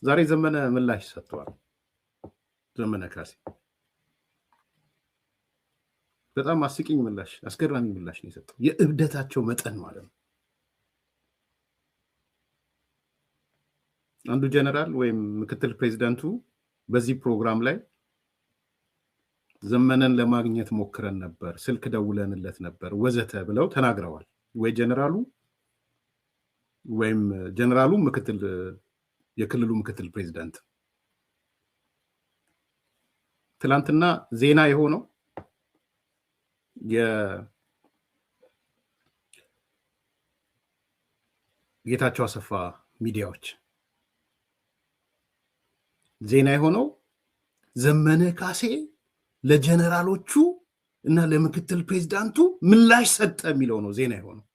ዛሬ ዘመነ ምላሽ ሰጥተዋል። ዘመነ ካሴ በጣም አስቂኝ ምላሽ፣ አስገራሚ ምላሽ ነው የሰጠው። የእብደታቸው መጠን ማለት ነው። አንዱ ጀነራል ወይም ምክትል ፕሬዚዳንቱ በዚህ ፕሮግራም ላይ ዘመነን ለማግኘት ሞክረን ነበር፣ ስልክ ደውለንለት ነበር ወዘተ ብለው ተናግረዋል። ወይ ጀነራሉ ወይም ጀነራሉ ምክትል የክልሉ ምክትል ፕሬዚዳንት። ትላንትና ዜና የሆነው የጌታቸው አሰፋ ሚዲያዎች ዜና የሆነው ዘመነ ካሴ ለጀነራሎቹ እና ለምክትል ፕሬዚዳንቱ ምላሽ ሰጠ የሚለው ነው ዜና የሆነው።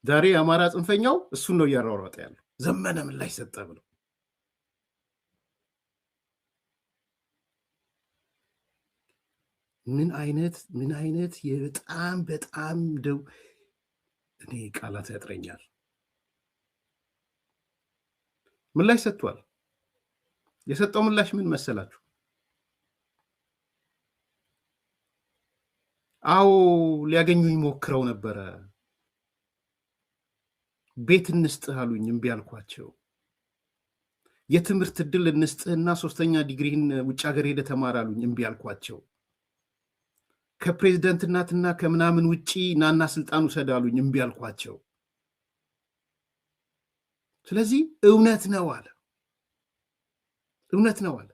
ዛሬ የአማራ ጽንፈኛው እሱን ነው እያሯሯጠ ያለው፣ ዘመነ ምላሽ ሰጠ ብለው። ምን አይነት በጣም በጣም እንደው እኔ ቃላት ያጥረኛል። ምላሽ ሰጥቷል። የሰጠው ምላሽ ምን መሰላችሁ? አዎ፣ ሊያገኙኝ ሞክረው ነበረ። ቤት እንስጥህ አሉኝ፣ እምቢ አልኳቸው። የትምህርት እድል እንስጥህና ሶስተኛ ዲግሪህን ውጭ ሀገር ሄደህ ተማር አሉኝ፣ እምቢ አልኳቸው። ከፕሬዚደንትነትና ከምናምን ውጪ ናና ስልጣን ውሰድ አሉኝ፣ እምቢ አልኳቸው። ስለዚህ እውነት ነው አለ፣ እውነት ነው አለ።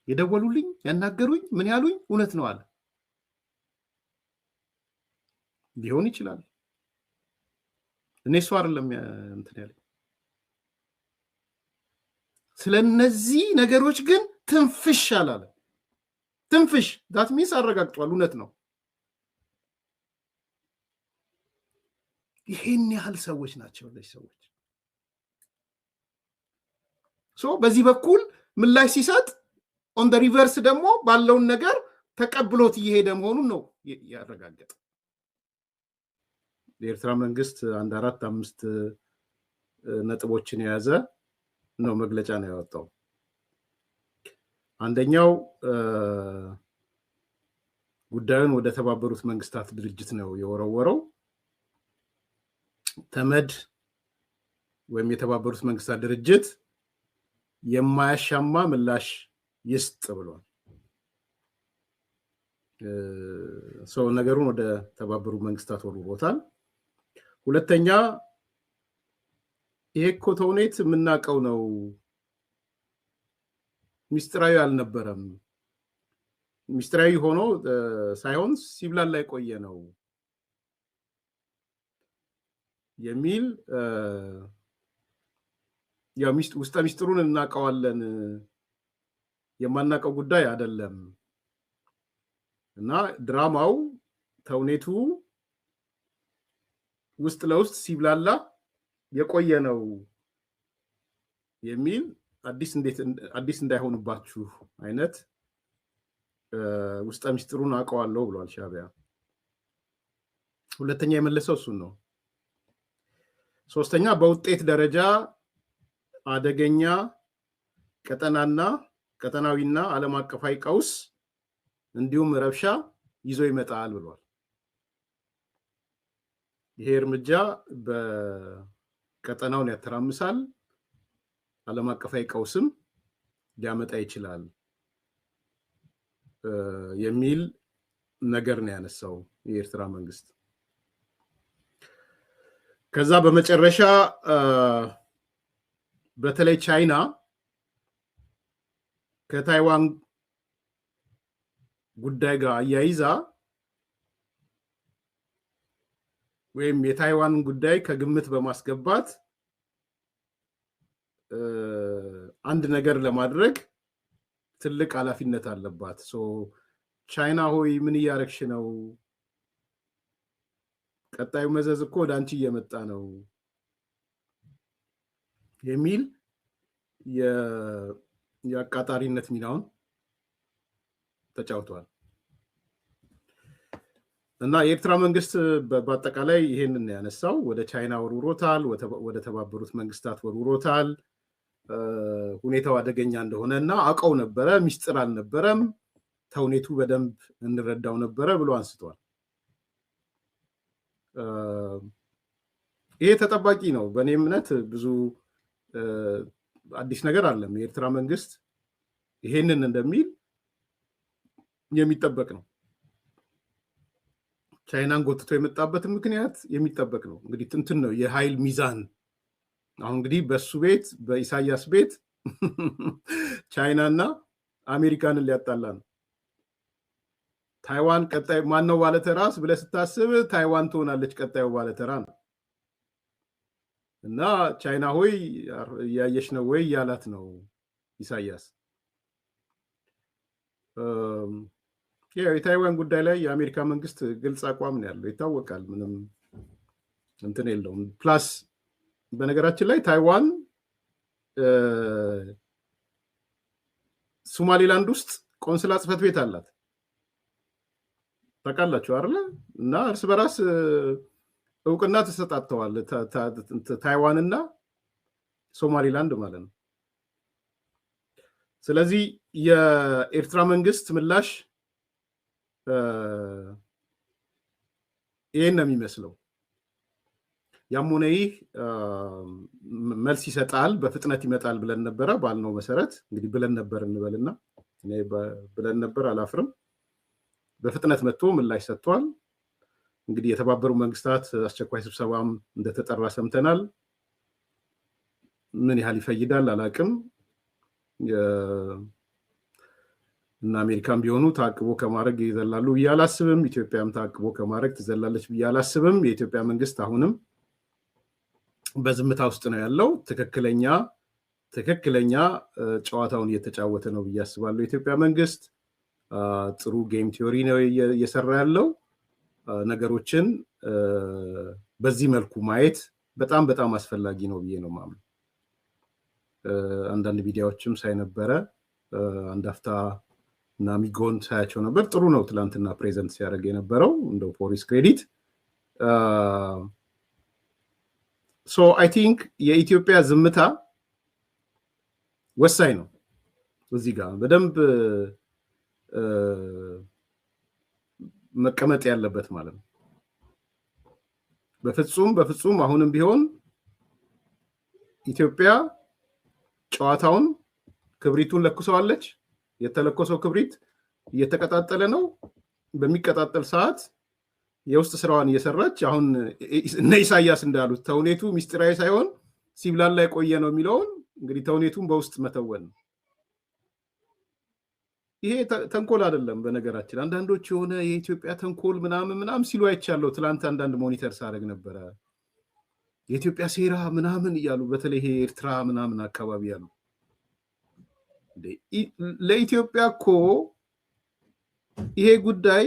የደወሉልኝ፣ ያናገሩኝ፣ ምን ያሉኝ እውነት ነው አለ። ሊሆን ይችላል። እኔ እሱ አይደለም እንትን ያለኝ። ስለነዚህ ነገሮች ግን ትንፍሽ አላለም። ትንፍሽ፣ that means አረጋግጧል፣ እውነት ነው። ይሄን ያህል ሰዎች ናቸው እነዚህ ሰዎች። So በዚህ በኩል ምላሽ ሲሰጥ on the reverse ደግሞ ባለውን ነገር ተቀብሎት እየሄደ መሆኑን ነው ያረጋገጠ። የኤርትራ መንግስት አንድ አራት አምስት ነጥቦችን የያዘ ነው መግለጫ ነው ያወጣው። አንደኛው ጉዳዩን ወደ ተባበሩት መንግስታት ድርጅት ነው የወረወረው። ተመድ ወይም የተባበሩት መንግስታት ድርጅት የማያሻማ ምላሽ ይስጥ ብሏል። So ነገሩን ወደ ተባበሩት መንግስታት ወርውሮታል። ሁለተኛ፣ ይሄ እኮ ተውኔት የምናውቀው ነው፣ ሚስጥራዊ አልነበረም። ሚስጥራዊ ሆኖ ሳይሆን ሲብላላ የቆየ ነው የሚል፣ ያው ውስጠ ሚስጥሩን እናውቀዋለን፣ የማናውቀው ጉዳይ አይደለም እና ድራማው ተውኔቱ ውስጥ ለውስጥ ሲብላላ የቆየ ነው የሚል፣ አዲስ እንዴት አዲስ እንዳይሆንባችሁ አይነት ውስጠ ሚስጥሩን አውቀዋለሁ ብሏል ሻዕቢያ። ሁለተኛ የመለሰው እሱን ነው። ሶስተኛ፣ በውጤት ደረጃ አደገኛ ቀጠናና ቀጠናዊና ዓለም አቀፋዊ ቀውስ እንዲሁም ረብሻ ይዞ ይመጣል ብሏል። ይሄ እርምጃ በቀጠናውን ያተራምሳል፣ ዓለም አቀፋዊ ቀውስም ሊያመጣ ይችላል የሚል ነገር ነው ያነሳው የኤርትራ መንግስት። ከዛ በመጨረሻ በተለይ ቻይና ከታይዋን ጉዳይ ጋር አያይዛ ወይም የታይዋንን ጉዳይ ከግምት በማስገባት አንድ ነገር ለማድረግ ትልቅ ኃላፊነት አለባት። So ቻይና ሆይ፣ ምን እያረግሽ ነው? ቀጣዩ መዘዝ እኮ ወደ አንቺ እየመጣ ነው የሚል የአቃጣሪነት ሚናውን ተጫውተዋል። እና የኤርትራ መንግስት በአጠቃላይ ይሄንን ያነሳው ወደ ቻይና ወርውሮታል፣ ወደ ተባበሩት መንግስታት ወርውሮታል። ሁኔታው አደገኛ እንደሆነ እና አውቀው ነበረ፣ ሚስጥር አልነበረም፣ ተውኔቱ በደንብ እንረዳው ነበረ ብሎ አንስቷል። ይሄ ተጠባቂ ነው። በእኔ እምነት ብዙ አዲስ ነገር አለም። የኤርትራ መንግስት ይሄንን እንደሚል የሚጠበቅ ነው። ቻይናን ጎትቶ የመጣበትን ምክንያት የሚጠበቅ ነው። እንግዲህ እንትን ነው የኃይል ሚዛን። አሁን እንግዲህ በሱ ቤት፣ በኢሳያስ ቤት ቻይናና አሜሪካንን ሊያጣላ ነው። ታይዋን ቀጣይ ማነው ባለተራስ ብለህ ስታስብ ታይዋን ትሆናለች ቀጣዩ ባለተራ ነው። እና ቻይና ሆይ እያየሽ ነው ወይ እያላት ነው ኢሳያስ። የታይዋን ጉዳይ ላይ የአሜሪካ መንግስት ግልጽ አቋም ነው ያለው፣ ይታወቃል። ምንም እንትን የለውም። Plus በነገራችን ላይ ታይዋን ሶማሌላንድ ውስጥ ቆንስላ ጽሕፈት ቤት አላት፣ ታውቃላችሁ አይደለ? እና እርስ በራስ እውቅና ተሰጣጥተዋል፣ ታይዋን እና ሶማሌላንድ ማለት ነው። ስለዚህ የኤርትራ መንግስት ምላሽ ይህን ነው የሚመስለው። ያም ሆነ ይህ መልስ ይሰጣል፣ በፍጥነት ይመጣል ብለን ነበረ። ባልነው መሰረት እንግዲህ ብለን ነበር እንበልና እኔ ብለን ነበር፣ አላፍርም። በፍጥነት መጥቶ ምላሽ ሰጥቷል። እንግዲህ የተባበሩ መንግስታት አስቸኳይ ስብሰባም እንደተጠራ ሰምተናል። ምን ያህል ይፈይዳል አላቅም። እና አሜሪካም ቢሆኑ ታቅቦ ከማድረግ ይዘላሉ ብዬ አላስብም። ኢትዮጵያም ታቅቦ ከማድረግ ትዘላለች ብዬ አላስብም። የኢትዮጵያ መንግስት አሁንም በዝምታ ውስጥ ነው ያለው። ትክክለኛ ትክክለኛ ጨዋታውን እየተጫወተ ነው ብዬ አስባለሁ። የኢትዮጵያ መንግስት ጥሩ game theory ነው እየሰራ ያለው። ነገሮችን በዚህ መልኩ ማየት በጣም በጣም አስፈላጊ ነው ብዬ ነው የማምነው። አንዳንድ ሚዲያዎችም ሳይ ነበረ፣ አንድ አፍታ እና ሚጎን ሳያቸው ነበር። ጥሩ ነው ትላንትና present ሲያደርግ የነበረው፣ እንደው for his credit። So I think የኢትዮጵያ ዝምታ ወሳኝ ነው። እዚህ ጋር በደንብ መቀመጥ ያለበት ማለት ነው። በፍጹም በፍጹም አሁንም ቢሆን ኢትዮጵያ ጨዋታውን ክብሪቱን ለኩሰዋለች። የተለኮሰው ክብሪት እየተቀጣጠለ ነው። በሚቀጣጠል ሰዓት የውስጥ ስራዋን እየሰራች፣ አሁን እነ ኢሳያስ እንዳሉት ተውኔቱ ሚስጢራዊ ሳይሆን ሲብላላ የቆየ ነው የሚለውን እንግዲህ ተውኔቱን በውስጥ መተወን ነው። ይሄ ተንኮል አይደለም። በነገራችን አንዳንዶች የሆነ የኢትዮጵያ ተንኮል ምናምን ምናምን ሲሉ አይቻለሁ። ትላንት አንዳንድ monitor ሳደርግ ነበረ፣ የኢትዮጵያ ሴራ ምናምን እያሉ፣ በተለይ ይሄ ኤርትራ ምናምን አካባቢ ያሉ። ለኢትዮጵያ እኮ ይሄ ጉዳይ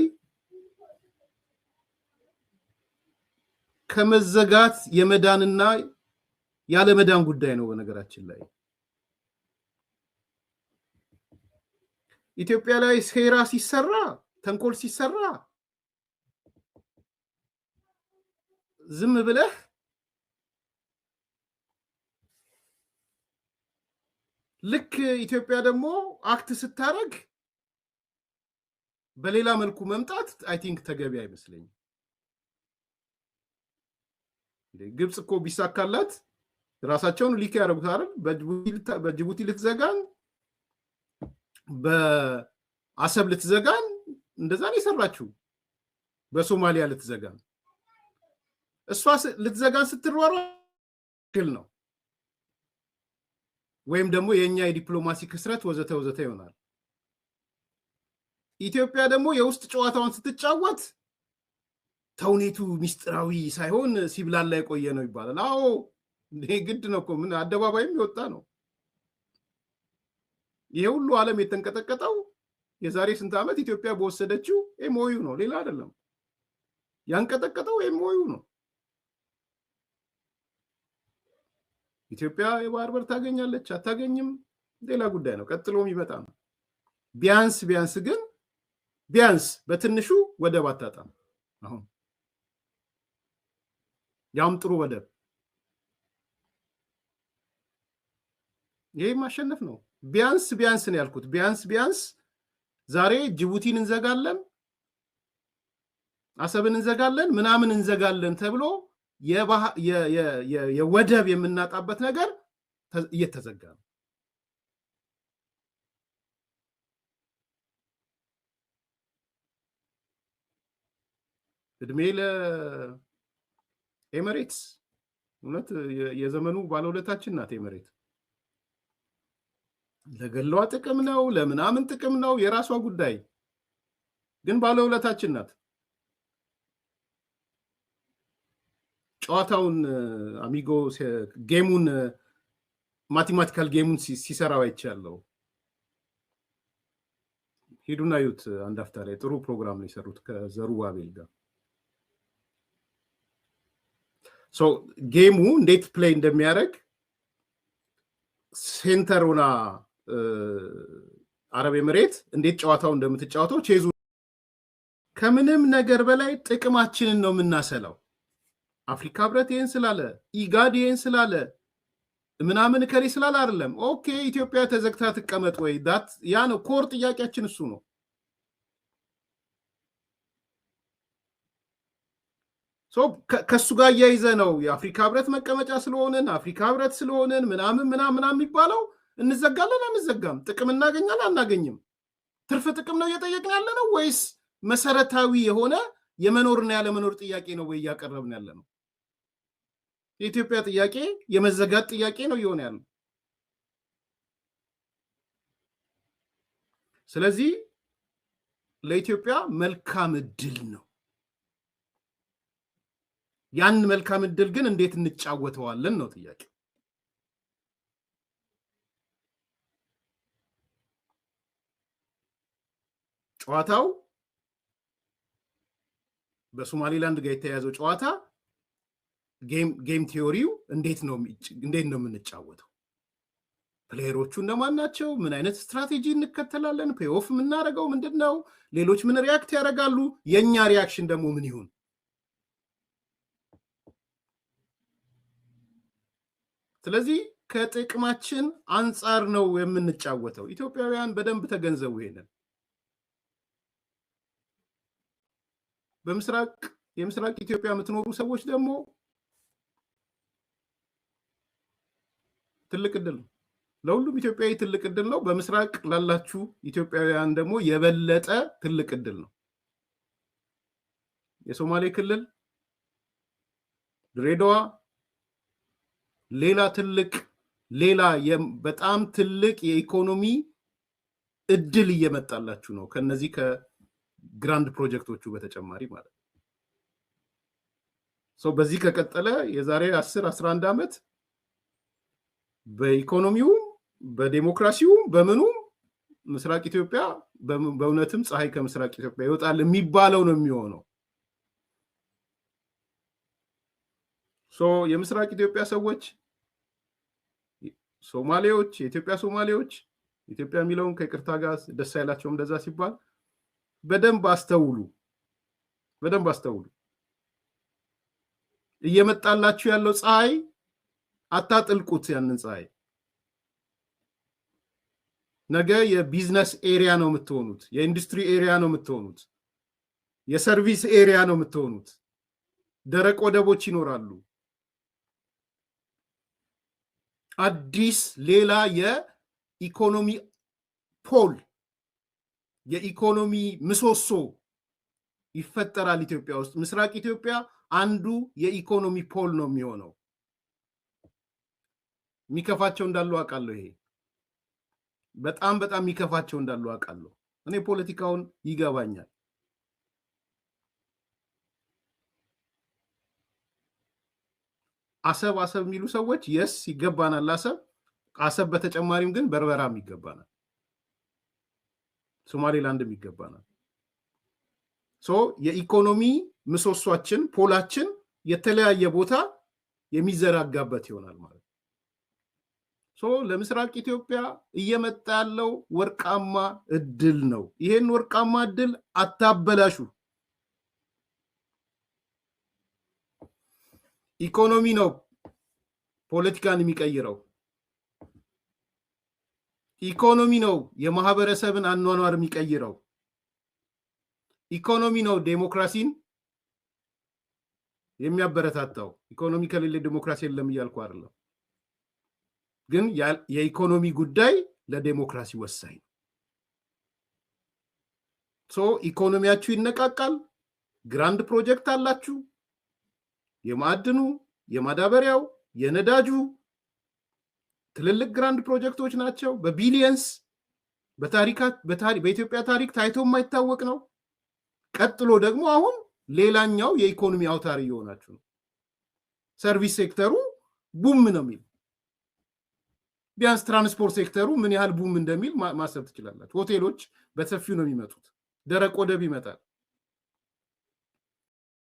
ከመዘጋት የመዳንና ያለመዳን ጉዳይ ነው። በነገራችን ላይ ኢትዮጵያ ላይ ሴራ ሲሰራ፣ ተንኮል ሲሰራ ዝም ብለህ ልክ ኢትዮጵያ ደግሞ act ስታደርግ በሌላ መልኩ መምጣት I think ተገቢ አይመስለኝም። ግብፅ እኮ ቢሳካላት ራሳቸውን leak ያደረጉት አይደል? በጅቡቲ ልትዘጋን፣ በአሰብ ልትዘጋን እንደዛ ነው የሰራችው። በሶማሊያ ልትዘጋን፣ እሷ ልትዘጋን ስትሯሯ ነው ወይም ደግሞ የእኛ የዲፕሎማሲ ክስረት ወዘተ ወዘተ ይሆናል። ኢትዮጵያ ደግሞ የውስጥ ጨዋታዋን ስትጫወት ተውኔቱ ሚስጥራዊ ሳይሆን ሲብላላ የቆየ ነው ይባላል። አዎ ግድ ነው እኮ፣ ምን አደባባይም የወጣ ነው። ይሄ ሁሉ ዓለም የተንቀጠቀጠው የዛሬ ስንት ዓመት ኢትዮጵያ በወሰደችው MOU ነው፣ ሌላ አይደለም። ያንቀጠቀጠው MOU ነው። ኢትዮጵያ የባህር በር ታገኛለች አታገኝም፣ ሌላ ጉዳይ ነው፣ ቀጥሎ የሚመጣ ነው። ቢያንስ ቢያንስ ግን ቢያንስ በትንሹ ወደብ አታጣም። አሁን ያውም ጥሩ ወደብ። ይሄ ማሸነፍ ነው። ቢያንስ ቢያንስ ነው ያልኩት። ቢያንስ ቢያንስ ዛሬ ጅቡቲን እንዘጋለን፣ አሰብን እንዘጋለን፣ ምናምን እንዘጋለን ተብሎ የወደብ የምናጣበት ነገር እየተዘጋ ነው። እድሜ ለኤሜሬትስ። እውነት የዘመኑ ባለውለታችን ናት ኤሜሬት። ለገሏ ጥቅም ነው፣ ለምናምን ጥቅም ነው፣ የራሷ ጉዳይ፣ ግን ባለውለታችን ናት። ጨዋታውን አሚጎ game ኡን mathematical game ኡን ሲሰራው አይቻለሁ። ሂዱና እዩት። አንድ አፍታ ላይ ጥሩ ፕሮግራም ነው የሰሩት ከዘሩባቤል ጋር። Game ኡ እንዴት play እንደሚያደርግ center ሆና አረብ ኤምሬት እንዴት ጨዋታው እንደምትጫወተው ቼዙ። ከምንም ነገር በላይ ጥቅማችንን ነው የምናሰላው። አፍሪካ ህብረት ይህን ስላለ፣ ኢጋድ ይህን ስላለ፣ ምናምን እከሌ ስላለ አይደለም። Okay፣ ኢትዮጵያ ተዘግታ ትቀመጥ ወይ? ያ ነው core ጥያቄያችን፣ እሱ ነው። ከእሱ ጋር እያይዘ ነው የአፍሪካ ህብረት መቀመጫ ስለሆንን፣ አፍሪካ ህብረት ስለሆንን ምናምን ምናምን ምናምን የሚባለው። እንዘጋለን አንዘጋም፣ ጥቅም እናገኛለን አናገኝም፣ ትርፍ ጥቅም ነው እየጠየቅን ያለ ነው ወይስ መሰረታዊ የሆነ የመኖርና ያለመኖር ጥያቄ ነው ወይ እያቀረብን ያለ ነው? የኢትዮጵያ ጥያቄ የመዘጋት ጥያቄ ነው እየሆነ ያለው። ስለዚህ ለኢትዮጵያ መልካም እድል ነው። ያን መልካም እድል ግን እንዴት እንጫወተዋለን ነው ጥያቄው። ጨዋታው በሶማሌላንድ ጋር የተያያዘው ጨዋታ game theory ው እንዴት ነው የምንጫወተው? Player ኦቹ እነማን ናቸው? ምን አይነት ስትራቴጂ እንከተላለን? Pay off የምናደርገው ምንድን ነው? ሌሎች ምን react ያደርጋሉ? የእኛ reaction ደግሞ ምን ይሁን? ስለዚህ ከጥቅማችን አንጻር ነው የምንጫወተው። ኢትዮጵያውያን በደንብ ተገንዘቡ ይሄንን። በምስራቅ የምስራቅ ኢትዮጵያ የምትኖሩ ሰዎች ደግሞ ትልቅ እድል ነው። ለሁሉም ኢትዮጵያዊ ትልቅ እድል ነው። በምስራቅ ላላችሁ ኢትዮጵያውያን ደግሞ የበለጠ ትልቅ እድል ነው። የሶማሌ ክልል፣ ድሬዳዋ ሌላ ትልቅ ሌላ በጣም ትልቅ የኢኮኖሚ እድል እየመጣላችሁ ነው። ከነዚህ ከ grand ፕሮጀክቶቹ በተጨማሪ ማለት ነው። በዚህ ከቀጠለ የዛሬ 10 11 ዓመት በኢኮኖሚውም በዴሞክራሲውም በምኑም ምስራቅ ኢትዮጵያ በእውነትም ፀሐይ ከምስራቅ ኢትዮጵያ ይወጣል የሚባለው ነው የሚሆነው። የምስራቅ ኢትዮጵያ ሰዎች፣ ሶማሌዎች፣ የኢትዮጵያ ሶማሌዎች፣ ኢትዮጵያ የሚለውን ከይቅርታ ጋር ደስ አይላቸውም እንደዛ ሲባል፣ በደንብ አስተውሉ፣ በደንብ አስተውሉ። እየመጣላችሁ ያለው ፀሐይ አታጥልቁት። ያንን ፀሐይ ነገ የ business area ነው የምትሆኑት፣ የኢንዱስትሪ area ነው የምትሆኑት፣ የ service area ነው የምትሆኑት። ደረቅ ወደቦች ይኖራሉ። አዲስ ሌላ የኢኮኖሚ pole፣ የኢኮኖሚ ምሰሶ ይፈጠራል ኢትዮጵያ ውስጥ። ምስራቅ ኢትዮጵያ አንዱ የኢኮኖሚ pole ነው የሚሆነው። የሚከፋቸው እንዳሉ አውቃለሁ። ይሄ በጣም በጣም የሚከፋቸው እንዳሉ አውቃለሁ። እኔ ፖለቲካውን ይገባኛል። አሰብ አሰብ የሚሉ ሰዎች yes፣ ይገባናል አሰብ። አሰብ በተጨማሪም ግን በርበራም ይገባናል፣ ሶማሌላንድም ይገባናል። So የኢኮኖሚ ምሰሷችን pole ኣችን የተለያየ ቦታ የሚዘረጋበት ይሆናል ማለት ነው። So ለምስራቅ ኢትዮጵያ እየመጣ ያለው ወርቃማ እድል ነው። ይሄን ወርቃማ እድል አታበላሹ። ኢኮኖሚ ነው ፖለቲካን የሚቀይረው። ኢኮኖሚ ነው የማህበረሰብን አኗኗር የሚቀይረው። ኢኮኖሚ ነው ዴሞክራሲን የሚያበረታታው። ኢኮኖሚ ከሌለ ዴሞክራሲ የለም እያልኩ አይደለም፣ ግን የኢኮኖሚ ጉዳይ ለዴሞክራሲ ወሳኝ ነው። So ኢኮኖሚያችሁ ይነቃቃል። Grand project አላችሁ። የማዕድኑ፣ የማዳበሪያው፣ የነዳጁ ትልልቅ grand ፕሮጀክቶች ናቸው። በ billions በኢትዮጵያ ታሪክ ታይቶ የማይታወቅ ነው። ቀጥሎ ደግሞ አሁን ሌላኛው የኢኮኖሚ አውታር እየሆናችሁ ነው። Service sector ኡ boom ነው የሚል፣ ቢያንስ transport sector ኡ ምን ያህል boom እንደሚል ማሰብ ትችላላችሁ። ሆቴሎች በሰፊው ነው የሚመጡት። ደረቅ ወደብ ይመጣል።